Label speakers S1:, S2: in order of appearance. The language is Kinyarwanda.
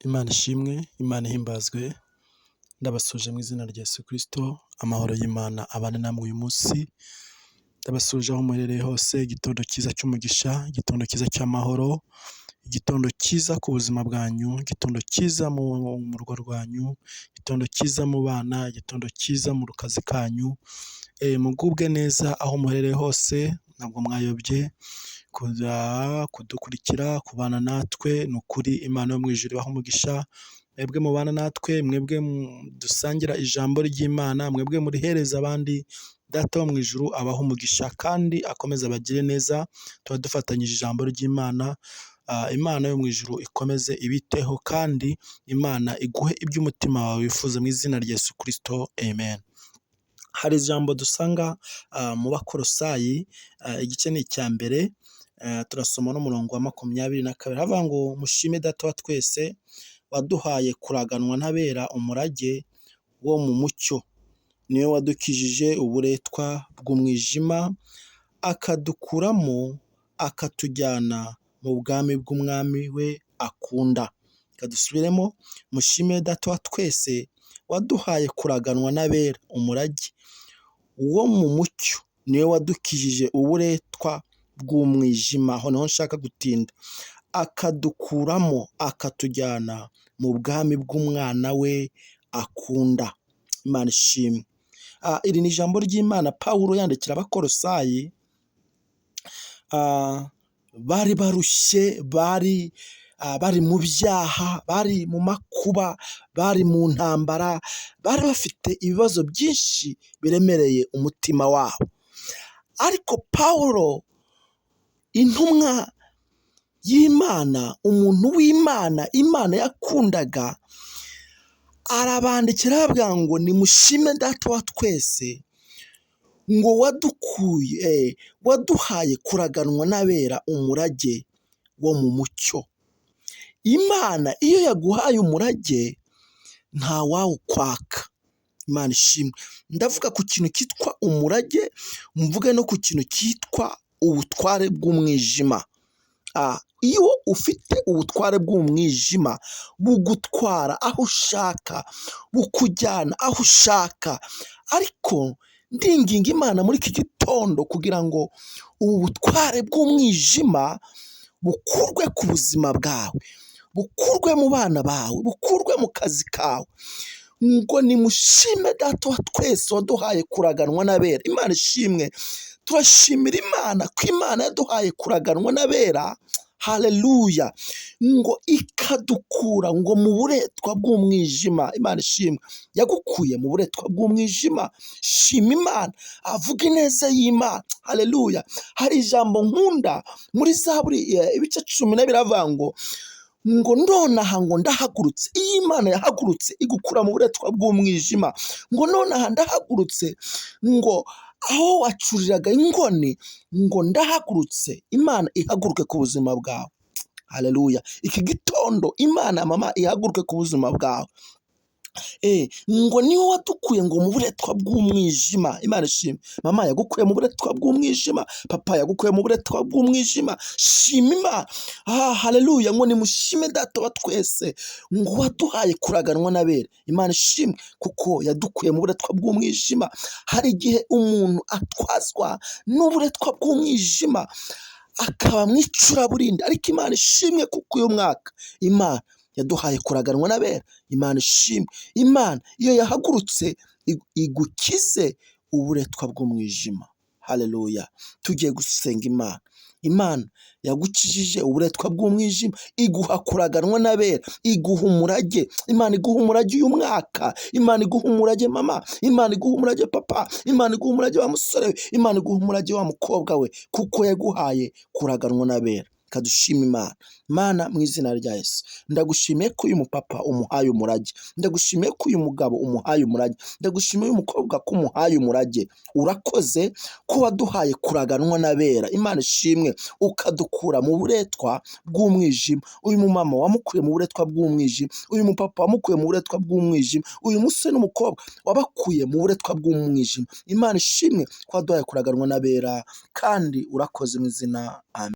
S1: Imana ishimwe, Imana ihimbazwe, ndabasuhuje mu izina rya Yesu Kristo, amahoro y'Imana abane namwe uyu munsi, ndabasuhuje aho muherereye hose, igitondo cyiza cy'umugisha, igitondo cyiza cy'amahoro, igitondo cyiza ku buzima bwanyu, igitondo cyiza mu rugo rwanyu, igitondo cyiza mu bana, igitondo cyiza mu kazi kanyu, mugubwe neza aho muherereye hose, ntabwo mwayobye kuza kudukurikira, kubana natwe, ni ukuri Imana yo mu ijuru ibahe umugisha, mwebwe mubana natwe, mwebwe dusangira ijambo ry'Imana, mwebwe murihereza abandi, Data wo mu ijuru abahe umugisha kandi akomeze abagire neza, tuba dufatanyije ijambo ry'Imana, Imana yo mu ijuru ikomeze ibiteho kandi Imana iguhe ibyo umutima wawe wifuza mu izina rya Yesu Kristo, amen. Hari ijambo dusanga mu Bakolosayi, igice ni icya mbere, turasoma n'umurongo wa 22, haravuga ngo mushime Data wa twese waduhaye kuraganwa n'abera umurage wo mu mucyo, niwe wadukijije uburetwa bw'umwijima, akadukuramo akatujyana mu bwami bw'umwami we akunda. Reka dusubiremo, mushime Data wa twese waduhaye kuraganwa n'abera umurage wo mu mucyo, niwe wadukijije uburetwa bw'umwijima, aho niho nshaka gutinda, akadukuramo akatujyana mu bwami bw'umwana we akunda. Imana ishimwe. Iri ni ijambo ry'Imana Pawulo yandikira Abakolosayi, bari barushye, bari bari mu byaha, bari mu makuba, bari mu ntambara, bari bafite ibibazo byinshi biremereye umutima wabo. Ariko Pawulo intumwa y'Imana, umuntu w'Imana, Imana yakundaga, arabandikira arababwira ngo nimushime Data wa twese ngo wadukuye, waduhaye kuraganwa n'abera umurage wo mu mucyo. Imana iyo yaguhaye umurage ntawawukwaka. Imana ishimwe. Ndavuga ku kintu cyitwa umurage, mvuge no ku kintu cyitwa ubutware bw'umwijima. Iyo ufite ubutware bw'umwijima bugutwara aho ushaka, bukujyana aho ushaka, ariko ndinginga Imana muri iki gitondo kugira ngo ubu butware bw'umwijima bukurwe ku buzima bwawe, bukurwe mu bana bawe, bukurwe mu kazi kawe, ngo nimushime Data wa twese waduhaye kuraganwa n'abera. Imana ishimwe. Turashimira Imana ko Imana yaduhaye kuraganwa n'abera, haleluya, ngo ikadukura ngo mu buretwa bw'umwijima. Imana ishimwe, yagukuye mu buretwa bw'umwijima. Shima Imana, avuga ineza y'Imana, haleluya. Hari ijambo nkunda muri Zaburi ibice 12 avuga ngo nonaha ngo ndahagurutse. Iyo Imana yahagurutse igukura mu buretwa bw'umwijima, ngo nonaha ndahagurutse, ngo aho wacuriraga ingoni, ngo ndahagurutse. Imana ihaguruke ku buzima bwawe, haleluya. Iki gitondo Imana mama ihaguruke ku buzima bwawe. Ngo niwe wadukuye ngo mu buretwa bw'umwijima. Imana ishimwe. Mama yagukuye mu buretwa bw'umwijima, papa yagukuye mu buretwa bw'umwijima. Shima Imana, haleluya. Ngo nimushime Data wa twese ngo waduhaye kuraganwa n'abera. Imana ishimwe kuko yadukuye mu buretwa bw'umwijima. Hari igihe umuntu atwazwa n'uburetwa bw'umwijima akaba mu icuraburindi, ariko Imana ishimwe kuko uyu mwaka Imana yaduhaye kuraganwa n'abera. Imana ishimwe. Imana iyo yahagurutse igukize uburetwa bw'umwijima, haleluya. Tugiye gusenga Imana. Imana yagukijije uburetwa bw'umwijima, iguha kuraganwa n'abera, iguha umurage. Imana iguha umurage uyu mwaka. Imana iguha umurage mama, Imana iguha umurage papa, Imana iguha umurage wa musore we, Imana iguha umurage wa mukobwa we, kuko yaguhaye kuraganwa n'abera. Kadushima Imana. Mana, mu izina rya Yesu, ndagushimiye ko uyu mupapa umuhaye umurage, ndagushimiye ko uyu mugabo umuhaye umurage, ndagushimiye uyu mukobwa ko umuhaye umurage. Urakoze ko waduhaye kuraganwa n'abera. Imana ishimwe, ukadukura mu buretwa bw'umwijima. Uyu mumama wamukuye mu buretwa bw'umwijima, uyu mupapa wamukuye mu buretwa bw'umwijima, uyu musore n'umukobwa wabakuye mu buretwa bw'umwijima. Imana ishimwe ko waduhaye kuraganwa n'abera, kandi urakoze mu izina, amen.